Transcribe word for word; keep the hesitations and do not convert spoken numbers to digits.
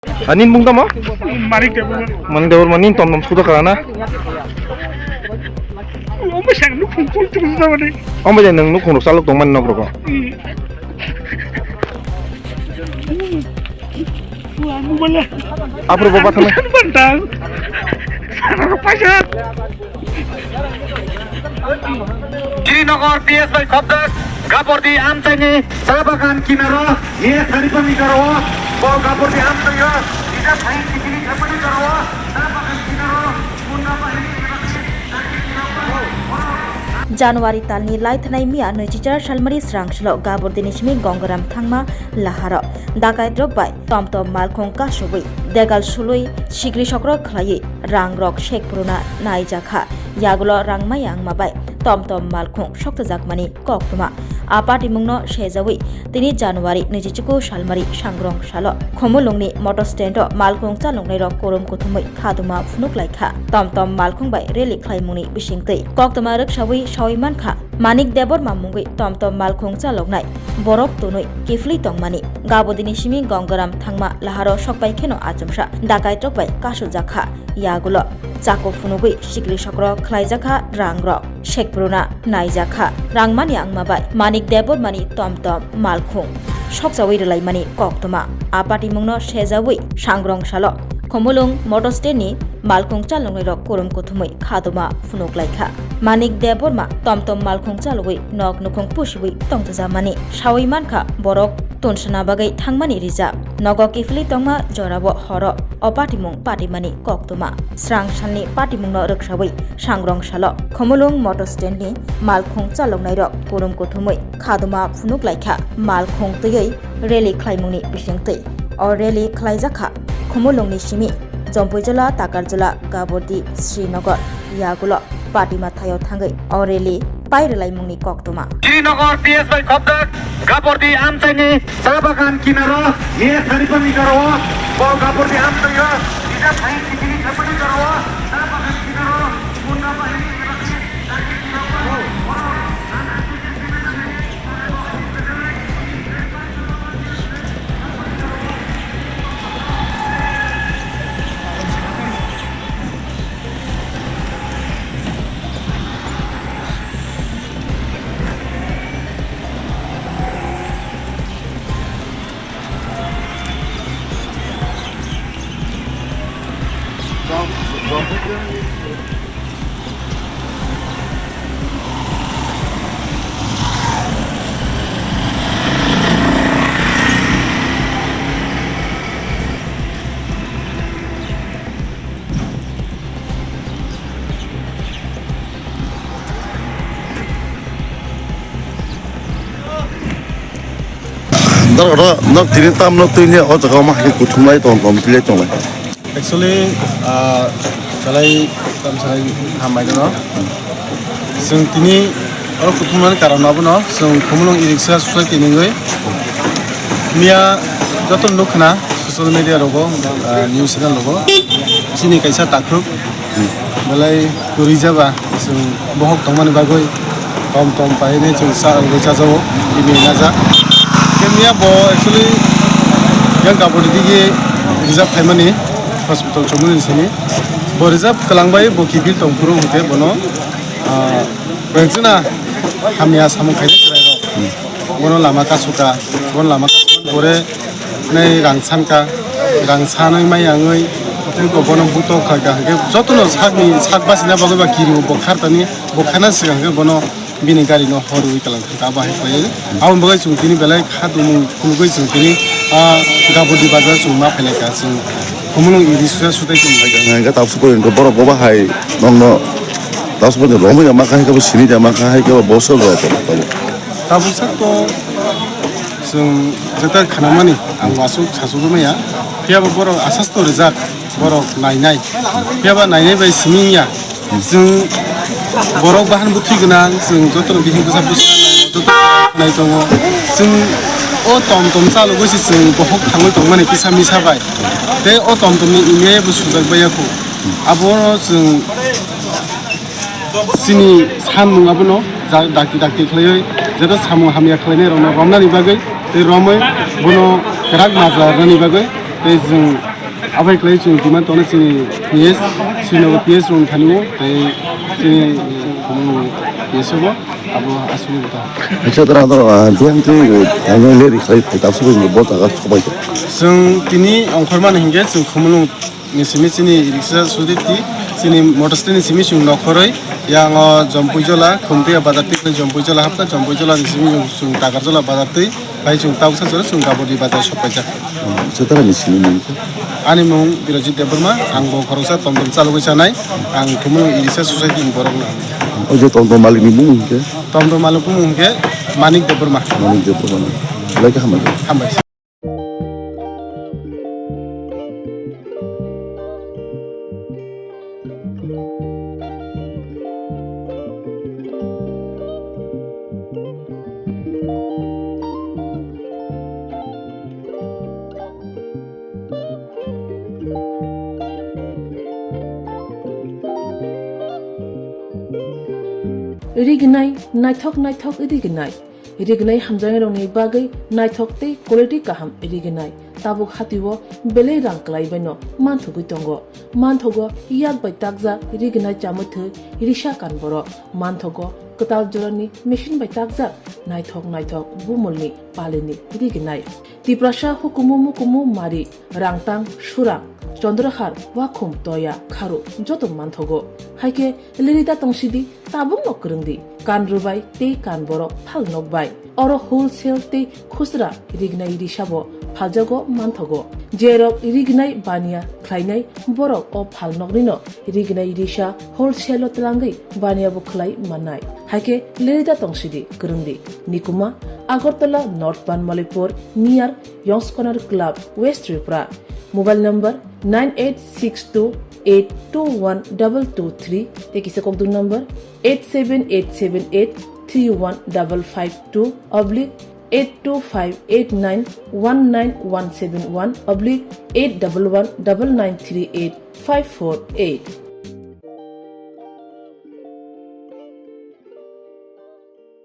Ani bung tamo? Manik Debbarma. Manik Debbarma ni tom tom suda karana? Omo sang nukhung kul tung suda mani. Omo je nang nukhung rok salok tong mani nok rok. Hmm. Wah, mobile. Apa rok bawa thamai? Bantang. Sana rok paisa. Srinagar P S bai khobjak, Gabordi amchaini cha bagan kinaro, miya sari pa meter o, bo Gabordi amchaio, ida phai tikini cha meter o, cha bagan kinaro, munda bahini. January talni laithanai miya naichichar salmari srang salo Gabordini simi Gongaram thangma laharo dakaitrok bai tomtom malkhung kasubui, degal sului, sikri sokro khlaiwi rangrok sekpuruna naijakha. Yagulo rangmaya wngma bai tomtom malkhung sokchajakmani koktwma. A patimungno sejawi tini January naichichuku salmari sangrong salo Khumulungni motor stand-o malkhung chaloknairok kurum kuthumwi khaduma phunuklaikha. Tomtom malkhung bai rally khlaimungni bisingtwi koktwma rwksawi sawi mankha. Manik Debbarma mungwi tomtom malkhung chaloknai borok tonwi kiphilwi tongmani. Gabodini simi Gongaram thangma laharo sokpai kheno achomsa dakaitrok bai kasujakha. Yagulo chako phunugwi sikri sokro khlaijakha rangrok. Sekpuruna naijakha. Rangmani wngma bai Manik Debbarmani tomtom malkhung sokjawi rwlaimani koktwma. A patimungno sejawi sangrong salo Khumulung motor stand-ni malkhung chaloknairok kurum kuthumwi khaduma phunuklaikha. Manik Debbarma tomtom malkhung chalogwi nok nukhung pusiwi tongthajamani sawi mankha borok tonsana bagwi thangmani rijak. Nogo kiphilwi tongma jorabo horo o patimung patimani koktwma. Srang salni patimungno rwksawi sangrong salo Khumulung motor stand-ni malkhung chaloknairok kurum kuthumwi khaduma phunuklaikha malkhung twiwi rally khlaimungni bisingtwi. O rally khlaijakha Khumulungni simi Jompuijala, Takarjala, Gabordi, Srinagar, yagulo party mathaio thangwi o rally pai rwlaimungni koktwma. Srinagar P S bai khobjak, Gabordi amchaini cha bagan kinaro, miya sari pa meter o, bo Gabordi amchaio, ida phai tikini cha meter o, cha bagan kinaro, munda bahini. Norok oro, norok tini tamno twi ni o jaga o ma hai kuthumlai tong tong twi lai tonglai. Actually, ah, belai tamsa hambai no. Chwng tini oro kuthumnani karon abono chwng Khumulwng E-Rickshaw Society ni wngwi miya joto nukha na social media rogo, ah, news channel rogo chini kaisa takhuk belai kwrwi jaba chwng bohok tongmani bagwi. Tom tom pahinwi chwng cha rwgwi chajago, bini naja. Khe miya bo actually yang kabodi digi reserve khaimani hospital chomoni sini. Bo reserve kwlangbai bo kiphil tongphuru hwnkhe bono, ah, bwswkna hamya samung khainai chwrairok. Bono lama kasuka, bono lama kasuka, bore nai rang sanka, rang sanwi mai yangwi, bono butok khaika hwnkhe jotono sakni sak bachina bagwi ba kiriwo bo khartani, bo kharna swkang khe bono bini gari no horwi kwlangkha, abo hai khlaiwi. Aboni bagwi chwng tini belai kha tumung phunugwi chwng tini, ah, Gabodi bazar chwng ma phailai kha chwng Khumulwng E-Rickshaw Society ni. Hingke tabuk borok bo bahai nokno tabuk romwi ya ma kha, hai khe bo sini ya ma kha, hai khe bo bosor rok tabuk. Tabuk sak to chwng jeta khanamani ang wasuk sasugwi maya. Phiya bo borok aswk to rijak, borok nainai. Phiya ba nainai bai simi ya. Chwng borok bahan bwtwi gwnang, chwng jotono bihik bwsa bwsa joto nai tongo. Chwng o tom tom chalogwi se chwng bohok thangwi tongmani kisa misa bai. Tei o tom tomni email bo sujak baiya kho. Abono chwng chini sanmung abono ja-, dakti dakti khlaiwi, joto samung hamya khlainai rokno romnani bagwi tei romwi bono kwrak majra rwnani bagwi tei chwng Abai kwlai chwng demand tongnai chini P S, Srinagar P S rok thani o, tei chini, um, P S o bo abo aswk ta. Acha tara to, ah, diang twi, ah, yang le ri khai ta su bo jaga sobai ta. Chwng tini ongkhormani hinkhe chwng Khumulwng ni simi chini riksa suditi chini motor stand ni simi chwng nokhoroi yang o Jompuijola, Khumtiya bazar twi Jompuijola hapta, Jompuijola ni simi chwng Takarjola bazar twi. Bai chwng tabuksa jora chwng Gabodi bazar sok paijak. Chwtara ni simi mung khe? Ani mung Birojit Debbarma, ang bo khoroksa tomtom chalogwi chanai, ang Khumulwng Irisa Society ni borok no. O je tomtom malik ni mung khe? Tomtom malik mung khe Manik Debbarma. Manik Debbarma. Belai khe hambai. Hambai. Rignai, naithok naithok rignai. Rignai hamjaknairokni bagwi naithok tei quality kaham rignai. Tabuk hatio belai rang kwlaibaino manthogwi tongo. Manthogo yak bai takjak rignai chamwi thwi risa kan borok. Manthogo kwtal jorani machine bai takjak naithok naithok bumulni palini rignai. Tiprasa hukumu mukumu mari, rangtang, surang, chondrahar, wakhum, toya, kharu joto manthogo. Haikhe lirida tongsidi, tabukno kwrwngdi, kan rwbai tei kan borok phal nokbai. Oro wholesale tei khusra rignai risabo phaljago manthogo. Jerok rignai baniya khlainai borok o phal noknino rignai risa wholesale-o twlangwi baniyabo khlai mannai. Haikhe lirida tongsidi, kwrwngdi. Nikuma, Agartala North Banmalipur, near Yongs Corner Club, West Tripura. Mobile number nine eight six two eight two one double two three, tei kisa kokduk number eight seven eight seven eight three one double five two oblique eight two five eight nine one nine one seven one oblique eight double one double nine three eight five four eight.